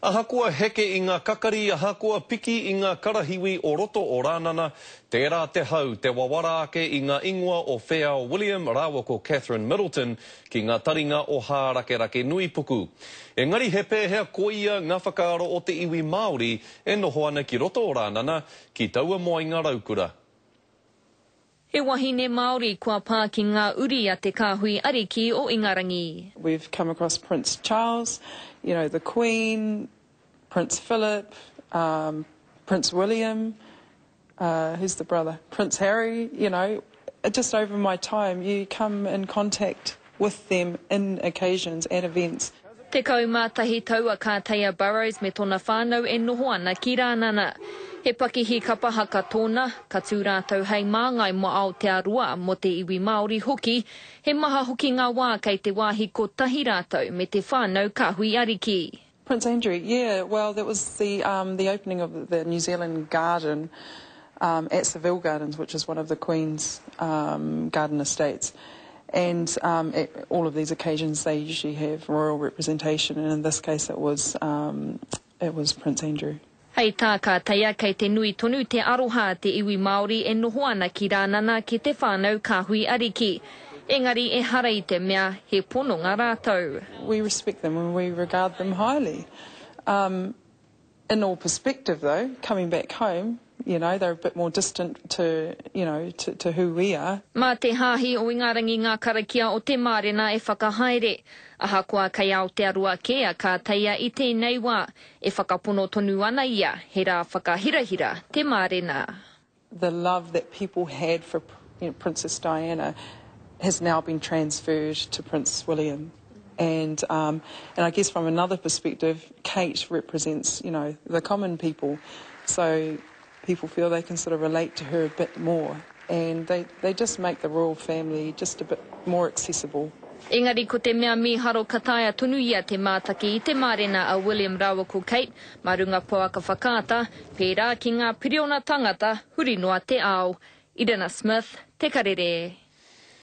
Ahakoa heke i ngā kakari, ahakoa piki i ngā karahiwi o roto o Rānana, tērā te hau te wawara ake i ngā ingoa o Wheao William rāua ko Catherine Middleton ki ngā taringa o Hārakerakenuipuku. Engari he pēhea koia ngā whakaaro o te iwi Māori e noho ana ki roto o Rānana, ki taua moenga raukura? He wahine Māori kua pā ki ngā uri a te kāhui ariki o Ingarangi. We've come across Prince Charles, you know, the Queen, Prince Philip, um, Prince William, uh, who's the brother? Prince Harry, you know, just over my time, you come in contact with them in occasions and events. 11 tau a Kāteia Burrows me tōna whānau e noho ana ki Rānana. He pakihi kapa haka tōna, ka tū rātou hei māngai mō Aotearoa, mō te iwi Māori hoki. He maha hoki ngā wā kei te wāhi kotahi rātou me te whānau kāhui ariki. Prince Andrew, yeah, well that was the um the opening of the New Zealand garden um at Seville Gardens which is one of the Queen's um garden estates and um at all of these occasions they usually have royal representation and in this case it was um it was Prince Andrew. Hei tā Kāteia kei te nui tonu te aroha a te iwi Māori e noho ana ki Rānana ki te whānau kāhui ariki. Engari ehara i te mea he pononga rātou. We respect them and we regard them highly. Um in all perspective though, coming back home, you know, they're a bit more distant to, you know, to, to who we are. Mā te Hāhi o Ingarangi ngā karakia o te mārena e whakahaere. Ahakoa kei Aotearoa kē a Kāteia i tēnei wā, e whakapono tonu ana ia he rā whakahirahira te mārena. The love that people had for you know, Princess Diana has now been transferred to Prince William. And, um, and I guess from another perspective, Kate represents, you know, the common people. So people feel they can sort of relate to her a bit more. And they, they just make the royal family just a bit more accessible. Engari ko te mea mīharo ka taea tonu ia te mātaki i te mārena a William rāua ko Kate mā runga pouaka whakaata, pērā ki ngā piriona tāngata huri noa te ao. Irina Smith, Te Karere.